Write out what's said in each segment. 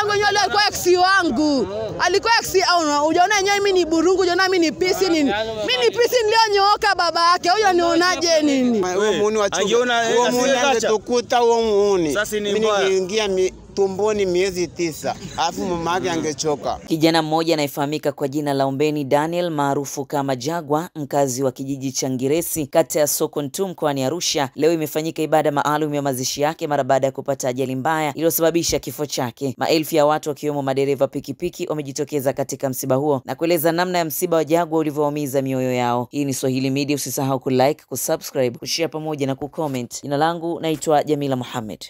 yangu yenyewe alikuwa ex wangu. Alikuwa ex au ujaona yenyewe mimi ni burungu, ujaona mimi ni pisi nini? Mimi ni pisi niliyonyooka baba yake. Huyo nionaje nini? Huo muuni wa chunga. Huo muuni angetukuta huo muuni. Mimi niliingia tumboni miezi 9, alafu mama yake angechoka. Kijana mmoja anayefahamika kwa jina la Ombeni Daniel maarufu kama Jagwa, mkazi wa kijiji cha Ngiresi, kata ya Soko Ntu mkoani Arusha, leo imefanyika ibada maalum ya mazishi yake mara baada ya kupata ajali mbaya iliyosababisha kifo chake. Maelfu ya watu wakiwemo madereva pikipiki wamejitokeza katika msiba huo na kueleza namna ya msiba wa Jagwa ulivyoumiza mioyo yao. Hii ni Swahili Media, usisahau kulike, kusubscribe, kushare pamoja na kucomment. Jina langu naitwa Jamila Mohamed.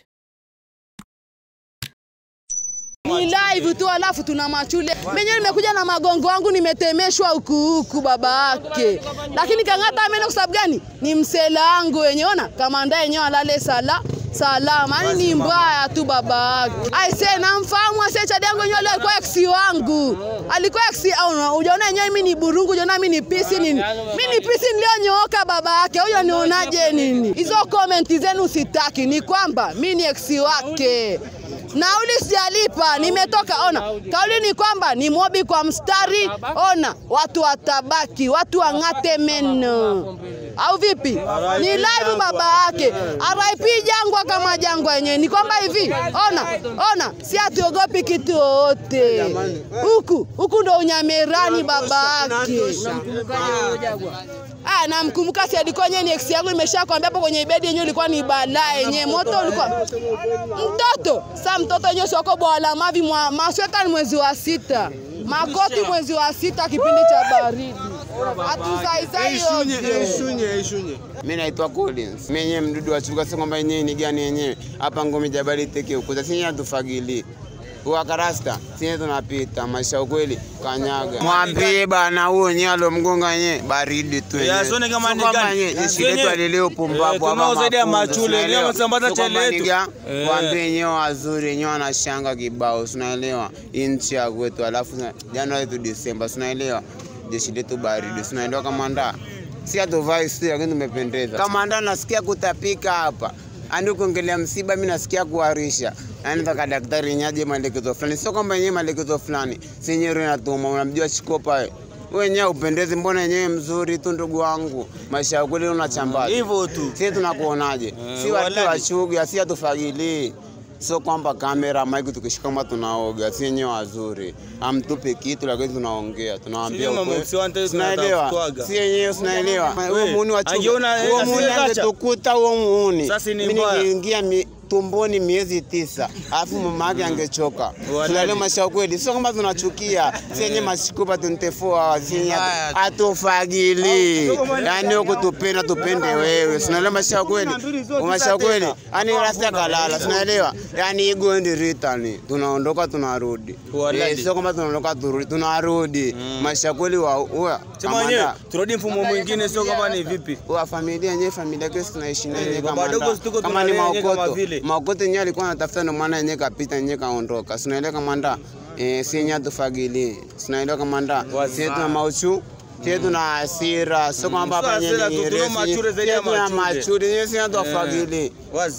Ni live tu alafu tuna machule. Mimi nimekuja na magongo wangu nimetemeshwa huku huku baba yake. Lakini kangata meno kwa sababu gani? Ni msela wangu wenyewe ona kamanda yenyewe alale sala salama. Yaani ni mbaya tu baba yake. Aise namfahamu ase chadi yangu yenyewe alikuwa ex wangu. Alikuwa ex au ujaona yenyewe mimi ni burungu, ujaona mimi ni pisi nini? Mimi ni pisi niliyonyooka baba yake. Huyo nionaje nini? Hizo comment zenu sitaki, ni kwamba mimi ni ex wake. Nauli sijalipa, nimetoka ona. Kauli ni kwamba ni mobi kwa mstari, ona watu watabaki, watu wangate meno. Au vipi? Ni live baba yake. RIP Jangwa kama Jangwa yenyewe. Ni kwamba hivi, ona, ona, si atuogopi kitu wote. Huku, huku ndo unyamerani baba yake. Ah, namkumbuka si alikuwa yenyewe ni ex yangu, nimeshakwambia hapo kwenye bedi yenyewe ilikuwa ni balaa yenyewe. Moto ulikuwa mtoto, sasa mtoto yenyewe sio kwa bwala mavi masweta ni mwezi wa 6. Makoti mwezi wa 6 kipindi cha baridi. Hatusaisai yote. Mimi naitwa Collins. Mimi yenyewe mdudu wa chuka, sio kwamba yenyewe ni gani yenyewe. Hapa ngome jabali teke huko. Sasa yenyewe hatufagili. Wakarasta, sisi tunapita maisha ukweli kanyaga. Mwambie bana huo yenyewe alomgonga yenyewe baridi tu yenyewe. Ya sone kama ni gani? Jeshi letu alileo pumbavu hapa. Tunao zaidi ya machule, leo msambaza chele yetu. Mwambie yenyewe wazuri yenyewe wanashanga kibao, tunaelewa. Nchi ya kwetu alafu Januari tu Disemba, tunaelewa. Jeshi letu baridi, tunaelewa kama nda. Si hatuvai si lakini tumependeza. Kama nda nasikia kutapika hapa. Andi kuongelea msiba mimi nasikia kuharisha. Yaani nataka daktari nyaje maelekezo fulani. Sio kwamba yenyewe maelekezo fulani. Si yenyewe inatuma, unamjua Chikopa wewe. Wewe yenyewe upendezi, mbona yenyewe mzuri tu ndugu wangu. Maisha yako leo unachamba. Hivyo tu. Sisi tunakuonaje? Si watu wa shughuli, si hatufagilii. Sio kwamba kamera mic tukishika kama tunaoga, si yenyewe wazuri. Amtupe kitu lakini tunaongea, tunawaambia ukweli. Tunaelewa. Si yenyewe tunaelewa. Huo muuni wa chunga. Huo muuni angetukuta huo muuni. Mimi niliingia tumboni miezi 9, alafu mama yake angechoka. Tunaelewa maisha kweli. Sio kama tunachukia. Si yenyewe mashikupa 24 hours, si yenyewe atufagili. Yaani ukutupenda tupende wewe. Tunaelewa maisha kweli. Maisha kweli. Yaani rasta kalala, tunaelewa. Yaani ego and return. Tunaondoka tunarudi. Sio kama tunaondoka turudi, tunarudi. Maisha kweli wa sema wenyewe turudi mfumo mwingine, sio kama ni vipi. Wa familia yenyewe, familia yetu tunaishi naye kama ni maokoto. Maokoto yenyewe alikuwa anatafuta ndo maana yenyewe kapita yenyewe kaondoka. Tunaelewa kama nda si yenyewe tufagili. Tunaelewa kama nda si tuna mauchu, si tuna hasira, sio kwamba hapa yenyewe ni tuna machuri, yenyewe si tufagili.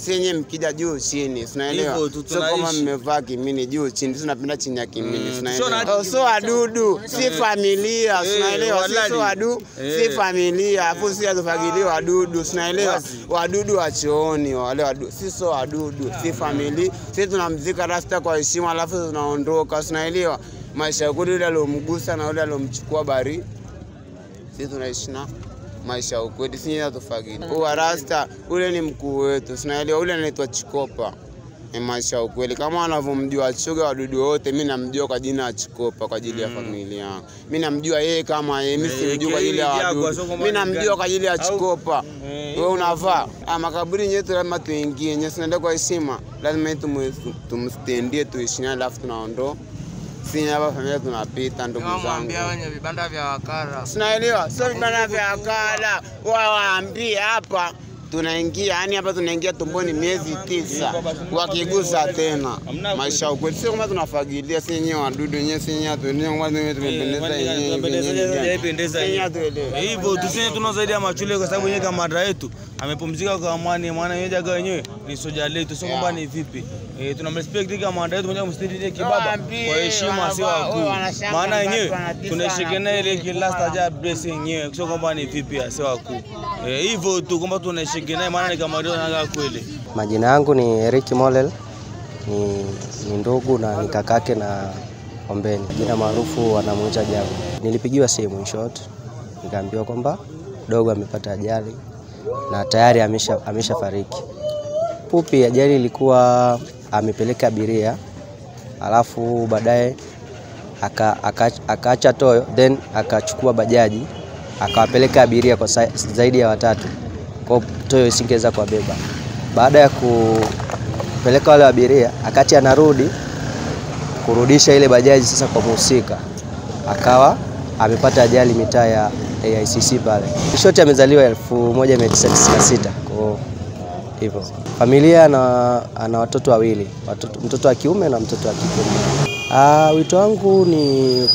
Si yenyewe mkija juu chini, tunaelewa. Sio kama mmevaa kimini juu chini, tunapenda chini ya kimini, tunaelewa. Sio wadudu, si familia, tunaelewa. Sio wadudu, si familia, afu si tufagili wadudu, tunaelewa. Wadudu wa chooni wale wadudu, si sio wadudu, si familia. Sisi tunamzika rasta kwa heshima alafu tunaondoka, tunaelewa. Maisha yule yule alomgusa na yule alomchukua bari. Sisi tunaishi na maisha ukweli, sisi hatufagili. Huwa rasta ule ni mkuu wetu, tunaelewa. Ule anaitwa Chikopa. Ni maisha ukweli. Kama anavyomjua Chuga wadudu wote, mimi namjua kwa jina la Chikopa kwa ajili ya familia yangu. Mimi namjua yeye kama yeye, mimi simjui kwa ajili ya wadudu. Mimi namjua kwa ajili ya Chikopa. Wewe unavaa. Makaburi yetu lazima tuingie, yenyewe tunaenda kwa heshima. Lazima tumstendie tuishi naye alafu tunaondoa. Sisi hapa familia tunapita ndugu zangu. Waambia wenye vibanda vya wakala. Tunaelewa, sio vibanda vya wakala. Waambie hapa Tunaingia yani hapa tunaingia tumboni miezi 9 wakigusa tena maisha ukweli, sio kama tunafagilia si yenyewe wadudu wenyewe, si yenyewe atuelewe kama tumependeza yenyewe hivyo. Tuseme tuna zaidi ya machule kwa sababu yenyewe kamanda yetu amepumzika kwa amani, maana yeye jaga wenyewe ni soja letu, sio kwamba ni vipi. Tunamrespect kamanda yetu mwenyewe mstiri kibaba kwa heshima, sio wakuu, maana yenyewe tunashikana ile kila staja blessing yenyewe, sio kwamba ni vipi, sio wakuu. Hivyo tu kwamba tunashikana, maana ni kamanda yetu kweli. Majina yangu ni Eric Molel, ni ndugu na ni kakake na Ombeni, jina maarufu wanamuita Jagu. Nilipigiwa simu in short, nikaambiwa kwamba dogo amepata ajali na tayari ameshafariki. Fupi, ajali ilikuwa amepeleka abiria, alafu baadaye akaacha toyo, then akachukua bajaji akawapeleka abiria kwa zaidi ya watatu, kwa toyo isingeweza kuwabeba. Baada ya kupeleka wale abiria, akati anarudi kurudisha ile bajaji sasa kwa mhusika, akawa amepata ajali mitaa ya AICC pale. Shoti amezaliwa 1996 kwa hivyo. Familia ana watoto wawili, mtoto wa kiume na mtoto wa kike. Wito wangu ni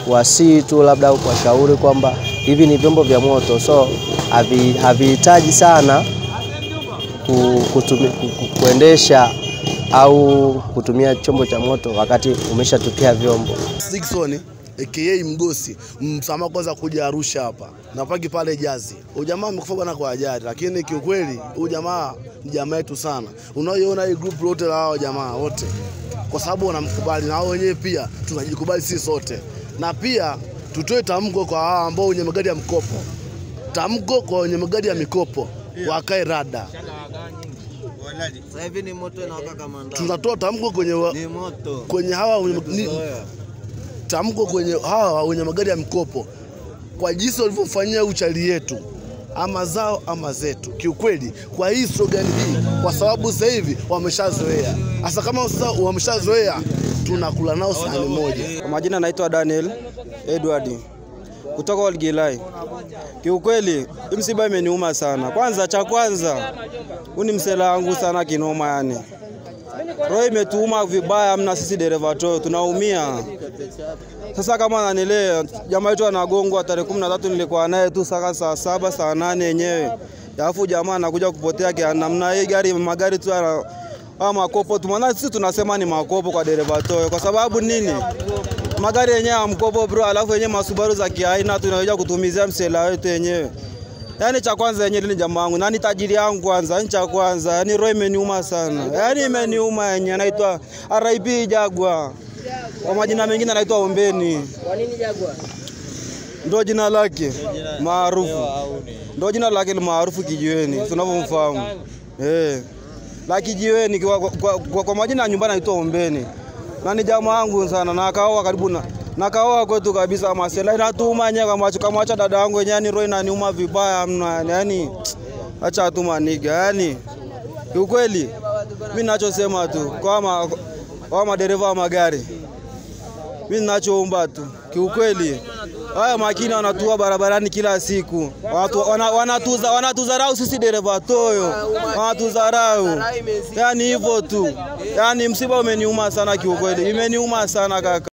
kuwasihi tu labda au kuwashauri kwamba hivi ni vyombo vya moto, so havihitaji sana kuendesha au kutumia chombo cha moto wakati umeshatupia vyombo. Sixon aka Mgosi msamaha kwanza kuja Arusha hapa. Napaki pale Jazi. Huyu jamaa amekufa bwana kwa ajali, lakini kiukweli huyu jamaa ni jamaa yetu sana. Unaoiona hii group lote la hao jamaa wote, kwa sababu wanamkubali na wao wenyewe pia tunajikubali sisi sote. Na pia tutoe tamko kwa hao ambao wenye magari ya mkopo. Tamko kwa wenye magari ya mikopo wakae rada. Sasa hivi ni moto inawaka kama ndani. Tunatoa tamko kwenye ni moto. Kwenye hawa tamko kwenye hawa wenye magari ya mkopo kwa jinsi walivyofanyia uchali yetu, ama zao ama zetu, kiukweli kwa hii slogan hii, kwa sababu sasa hivi wameshazoea. Sasa kama sasa wameshazoea, tunakula nao sahani moja. Kwa majina naitwa Daniel Edward kutoka Olgilai. Kiukweli msiba imeniuma sana. Kwanza cha kwanza, huu ni msela wangu sana kinoma yani. Roho imetuuma vibaya mna sisi dereva toyo tunaumia. Sasa kama nanile jamaa yetu anagongwa tarehe 13, nilikuwa naye tu saka saa 7 saa 8 yenyewe. Alafu jamaa anakuja kupotea kwa namna hii, gari magari tu makopo tu, maana sisi tunasema ni makopo kwa dereva toyo. Kwa sababu nini? Magari yenyewe mkopo bro, alafu yenyewe masubaru za kiaina tunaweza kutumizia msela wetu yenyewe. Yaani cha kwanza yenyewe ni jamaa wangu, nani tajiri yangu kwanza, yani cha kwanza, yani roho imeniuma sana. Yaani imeniuma yenyewe, anaitwa RIP Jagwa. Kwa majina mengine anaitwa Ombeni. Kwa nini Jagwa? Ndio jina lake maarufu. Ndio jina lake maarufu kijiweni tunavyomfahamu. La kijiweni kwa majina ya nyumbani anaitwa Ombeni. Na ni jamaa wangu sana na akaoa karibu na kaoa kwetu kabisa masela. Inatuma nyenye kama acha dada yangu yenyewe, yani roho inaniuma vibaya mno yani. Acha atuma niga yani. Kiukweli mimi ninachosema tu kwa madereva wa magari, mimi ninachoomba tu kiukweli, haya makini wanatua barabarani kila siku. Wanatudharau sisi dereva toyo. Wanatudharau. Yani hivyo tu. Yani msiba umeniuma sana kiukweli. Imeniuma sana kaka.